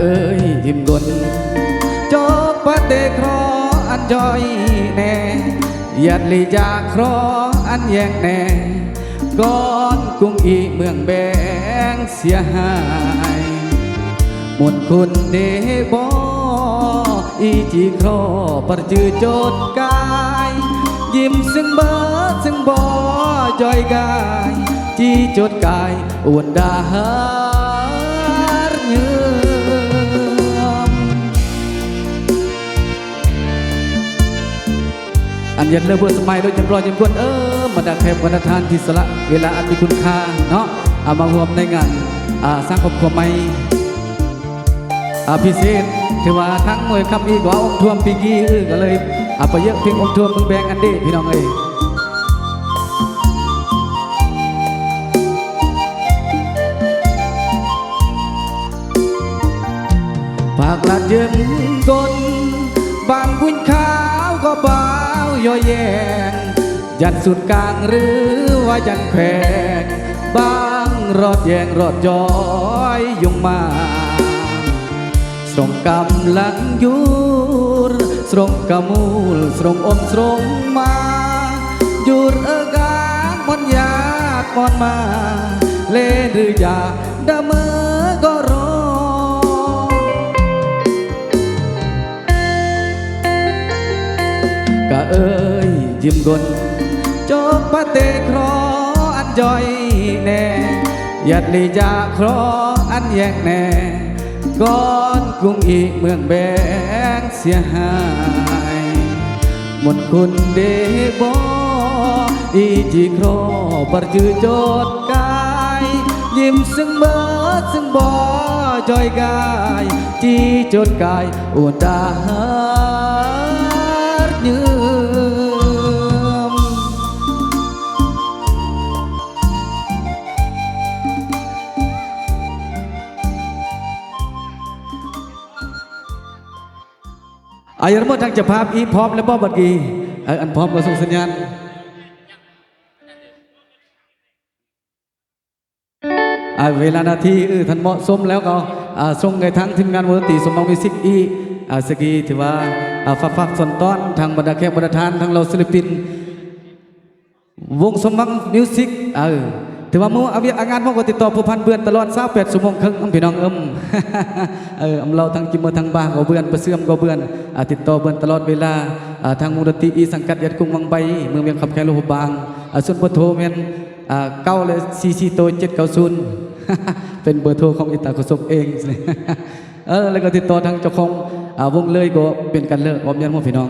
ເອີຍ ຖິ້ມກົ້ນ ຈອກປະເຕະເຄາະອັນຍ່ອຍແດ່ ຢັດລີຈາເຄາະອັນແຍກແດ່ ກ່ອນກຸງອີເມືອງແບງເສຍຫາຍ ມຸນຄຸນເດບໍ ອີຈີເຄາະປະຈື່ຈົດກາຍ ຍິ້ມຊຶງເບີດຊຶງບໍ ຈ່ອຍກາຍ ຈີຈົດກາຍ ອວນດາຫາ ເງິນ ອັນຍັນເລີເບີສະໄໝໂດຍຈຳລອຍຍາມກວນ ເອີ ບັນດາແຂກບັນດາທ່ານທີ່ສະຫຼະເວລາອັນມີຄຸນຄ່າເນາະ ເອົາມາຮ່ວມໃນງານ ອາ ສ້າງຄອບຄົວໃໝ່ ອາ ພິເສດ ຖືວ່າທັງມວຍຄຳອີກວ່າອົງທ່ວມປີກີ ເອີ ກໍເລີຍ ອາ ປະເຍີກເພງອົງທ່ວມເມືອງແບງອັນເດ ພີ່ນ້ອງເອີຍ. ພາກລັດຢືນກົ້ນ ບາງບຸນຂາວກໍບ່າວຍໍແຍງ ຢັນສູນກາງ ຫຼືວ່າຢັນແຂວງ ບາງຣອດແຍງຣອດຈອຍຍຸງມາ ຊົງກຳລັງຢຸດ ຊົງກະມູນ ຊົງອົນ ຊົງມາ ຢຸດເອີກາງ ມອນຍາດ ມອນມາ ເລນຫຼືຢາ ດະເມີກໍລໍ ກະເອີຍຢືມກົ້ນ ໂຈກປະເຕະເຄາະອັນຈ່ອຍແດ່ ຢັດລີຈາເຄາະອັນແຍກແດ່ ກ່ອນກຸງອີເມືອງແບງເສຍຫາຍ ມົນຄຸນເດບໍ ອີຈີເຄາະປະຈື່ຈົດກາຍ ຍິ້ມຊຶງເບີດຊຶງບໍ ຈ່ອຍກາຍ ຈີຈົດກາຍ ອວນຕາຫາດຍືມ. ອາ ຢາກມາທາງເຈົ້າພາບອີກ ພ້ອມແລ້ວບໍ່ບັດນີ້? ເອີ ອັນພ້ອມກໍສົ່ງສັນຍານ ອາ ເວລານາທີ ເອີ ທ່ານເໝາະສົມແລ້ວກໍ ອາ ສົ່ງໃຫ້ທາງທີມງານວົງດົນຕີສົມຫວັງມິວສິກອີກ ອາ ສະກີ ຖືວ່າ ອາ ຝາກ ຝາກສ່ວນຕ້ອນທາງບັນດາແຂກບັນດາທ່ານ ທາງເຫຼົ່າສິນລະປິນ ວົງສົມຫວັງມິວສິກ ເອີ ຖືວ່າມື້ອາວຽກອາງານ ເຮົາກໍຕິດຕໍ່ພົວພັນເບືອນຕະຫຼອດຊາວແປດຊົ່ວໂມງເຄິ່ງ ພີ່ນ້ອງເອີຍ ເອີ ອຳເລົ່າທັງກິມເມີທັງບາກໍເບືອນ ປະເຊື່ອມກໍເບືອນ ອາ ຕິດຕໍ່ເບືອນຕະຫຼອດເວລາ ອາ ທາງວົງດົນຕີອີກ ສັງກັດຍອດກຸງວັງໃບ ເມືອງວຽງຄຳ ແຂວງຫຼວງພະບາງ ອາ ສ່ວນເບີໂທແມ່ນ ອາ ເກົ້າ ແລະ ສີ່ສີ່ໂຕ ເຈັດເກົ້າສູນ ເປັນເບີໂທຂອງອີຕາໂຄສົກເອງ ເອີ ແລ້ວກໍຕິດຕໍ່ທາງເຈົ້າຂອງ ອາ ວົງເລີຍກໍເປັນກັນເລີຍ ອອມຍາດຫົວພີ່ນ້ອງ